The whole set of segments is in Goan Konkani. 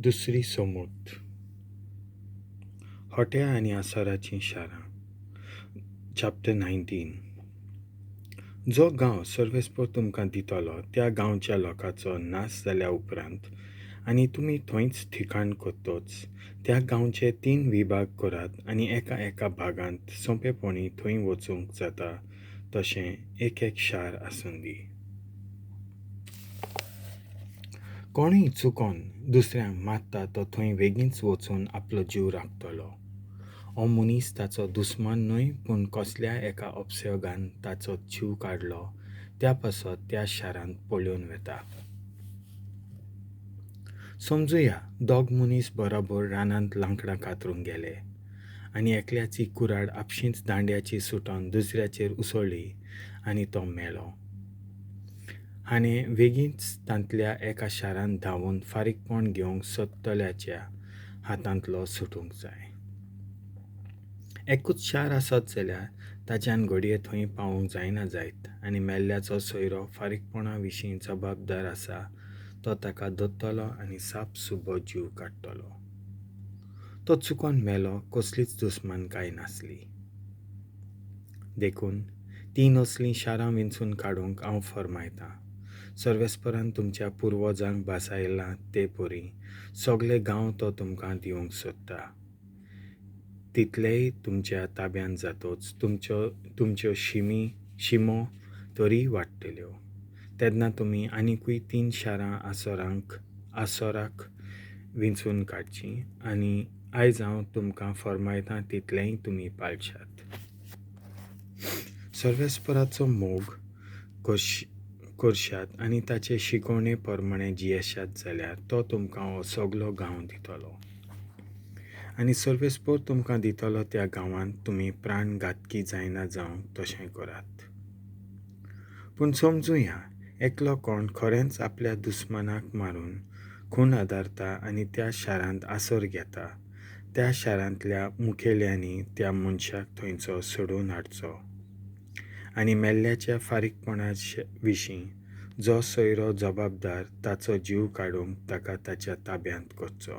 दुसरी सोमूत. होट्या आनी आसाराचीं शारां. चॅप्टर 19. जो गांव सर्वेस्पोर तुमकां दितलो त्या गांवच्या लोकांचो नाश जाल्या उपरांत आनी तुमी थंयच ठिकाण करतच त्या गांवचे 3 विभाग करात आनी एका एका भागांत सोंपेपणी थंय वचूंक जाता तशें एक एक शार आसूंदी. कोणूय चुकोन दुसऱ्यांक मारता तो थंय वेगींच वचून आपलो जीव राखतलो. हो मनीस ताचो दुस्मान न्हय, पूण कसल्या एका अपसर्गान ताचो जीव काडलो त्या पासत त्या शारांत पळोवन वेता. समजुया, दोग मनीस बरोबर रानांत लांकडां कातरूंक गेले आनी एकल्याची कुराड आपशींच दांड्याची सुटोन दुसऱ्याचेर उसळ्ळी आनी तो मेलो. हाणें वेगींच तांतल्या एका शारांत धांवून फारीकपण घेवंक सोदतल्याच्या हातांतलो सुटूंक जाय. एकूच शार आसत जाल्यार ताच्यान घडये थंय पावूंक जायना जायत आनी मेल्ल्याचो सोयरो फारीकपणा विशीं जबाबदार आसा तो ताका धरतलो आनी साप सुबो जीव काडटलो. तो चुकोन मेलो, कसलीच दुस्मानकाय नासली. देखून 3 असलीं शारां विंचून काडूंक हांव फर्मायतां. सर्वेस्परान तुमच्या पुर्वजांक भासायलां ते परी सगळे गांव तो तुमकां दिवंक सोदता. तितलेय तुमच्या ताब्यांत जातोच तुमच्यो शिमो तरी वाडटल्यो. तेन्ना तुमी आनिकूय 3 शारां आसोराक विंचून काडचीं आनी आयज हांव तुमकां फर्मायतां तितलेंय तुमी पाळशात. सर्वेस्पराचो मोग करशात आनी ताचे शिकवणे प्रमाणे जियेशात जाल्यार तो तुमकां हो सगलो गांव दितलो. आनी सर्वेस्पोर तुमकां दितलो त्या गांवांत तुमी प्राणघातकी जायना जावंक तशें करात. पूण समजुया, एकलो कोण खरेंच आपल्या दुस्मानाक मारून खून आदारता आनी त्या शारांत आसर घेता, त्या शारांतल्या मुखेल्यांनी त्या मनशाक थंयचो सोडून हाडचो आनी मेल्ल्याच्या फारीकपणा विशीं जो सोयरो जबाबदार ताचो जीव काडूंक ताका ताच्या ताब्यांत करचो.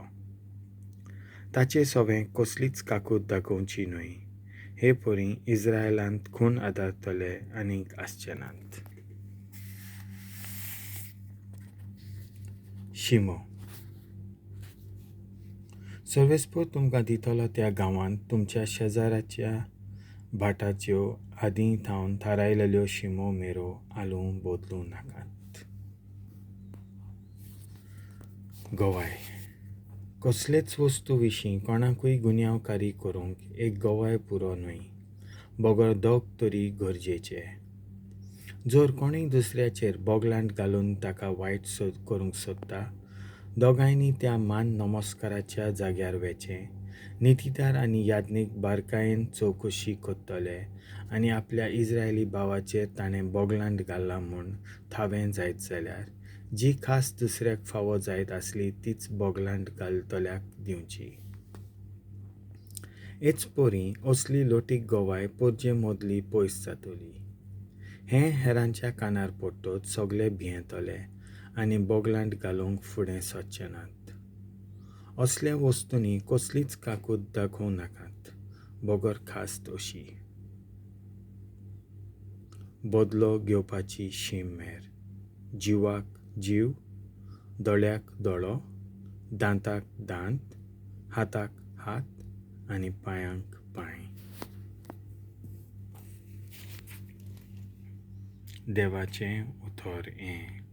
ताचे सवें कसलीच काकूत दाखोवची न्हय. हे परी इस्रायलांत खून आदारतले आनीक आसचे नात. शिमो. सर्वेस्पोर तुमकां दितलो त्या गांवांत तुमच्या शेजाराच्या भाटाच्यो आदीं थावन थारायलेल्यो शिमो मेरो आलू बदलूं नाकात. गवाय. कसलेच वस्तू विशीं कोणाकूय गुन्यांवकारी करूंक एक गवाय पुरो न्हय, बगर दोग तरी गरजेचे. जर कोणूय दुसऱ्याचेर बोगलांट घालून ताका वायट करूंक सोदता, दोगांयनी त्या मान नमस्काराच्या जाग्यार वेचें. नितीदार आनी याज्ञीक बारकायेन चवकशी करतले आनी आपल्या इस्रायली भावाचेर ताणें बोगलांट घालां म्हूण थावें जायत जाल्यार जी खास दुसऱ्याक फावो जायत आसली तीच बोगलांट घालतल्याक दिवची. हेच परी असली लोटीक गवाय परजे मदली पयस जातली. हें हेरांच्या कानार पडटच सगळे भियेतले आनी बोगलांट घालूंक फुडें सरचे नात. असल्या वस्तूंनी कसलीच काकूत दाखोवं नाकात, बगर खास अशी. बदलो घेवपाची शीम मेर. जिवाक जीव, दोळ्याक दोळो, दांताक दांत, हाताक हात आनी पांयांक पांय. देवाचें उतर हें.